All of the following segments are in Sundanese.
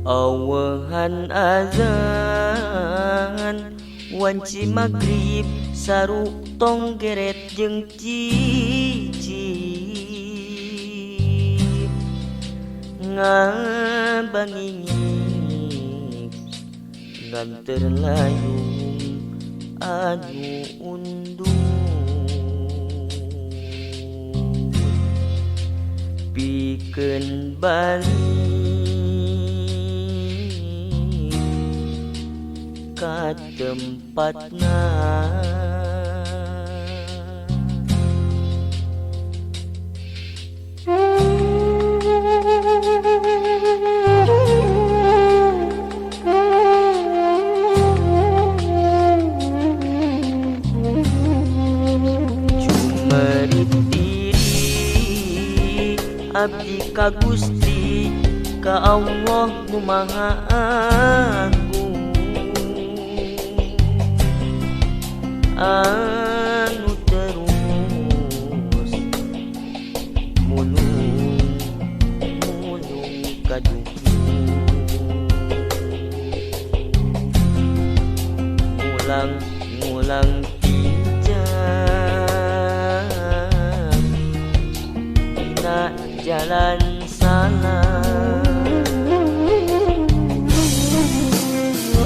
Awahan azan wanci magrib saru tong geret jeung cicip ngabangingik nganter layung anu undur pikeun balik ka tempatna. Jumerit diri abdi ka Gusti ka Allah nu Maha Agung anu terus mulung mulung kaduhung ngulang ngulang tijak dina jalan salah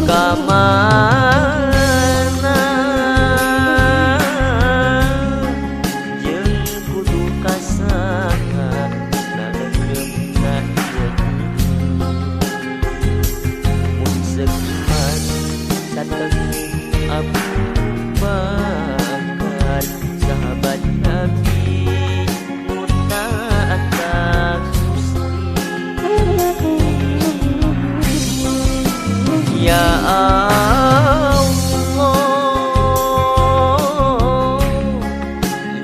kamana jeung kudu ka saha naleungkeumna ieu mun seukiman satemu Abu Bakar sahabat Nabi nu taat ka Gusti. Ya Allah,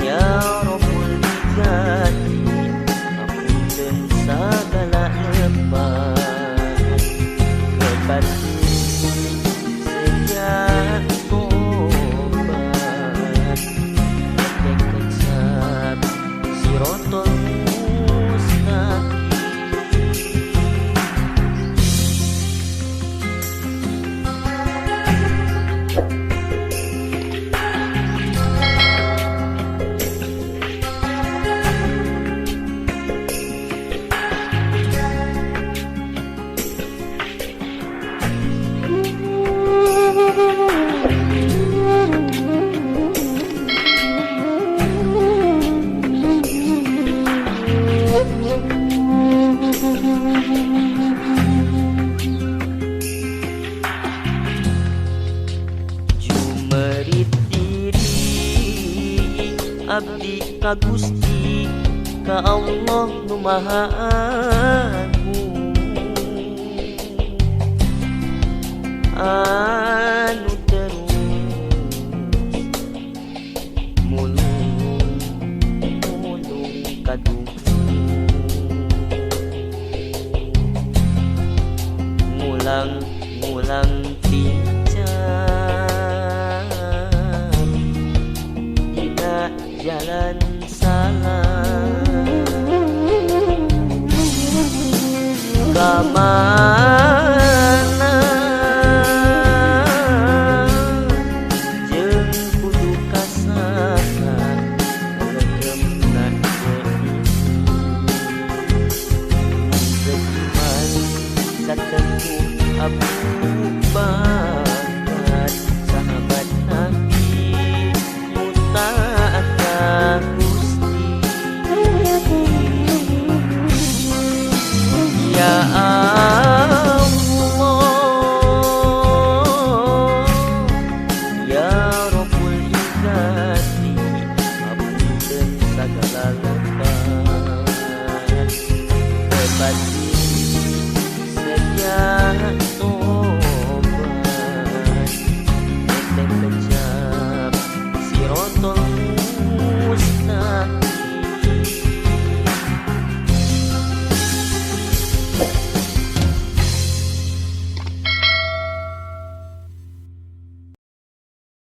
ya Rabbul Izzati, apunten sagala lepat kebati sejak tobat tekecap sirotol mustaqim. Jumerit diri abdi ka Gusti ka Allah nu Maha Agung anu terus mulung mulung kaduhung ngulang ngulang tijak dina jalan salah kamana jeung kudu ka saha naleungkeumna ieu seukiman satemu Abu Bakar sahabat Nabi nu taat ka Gusti. Ya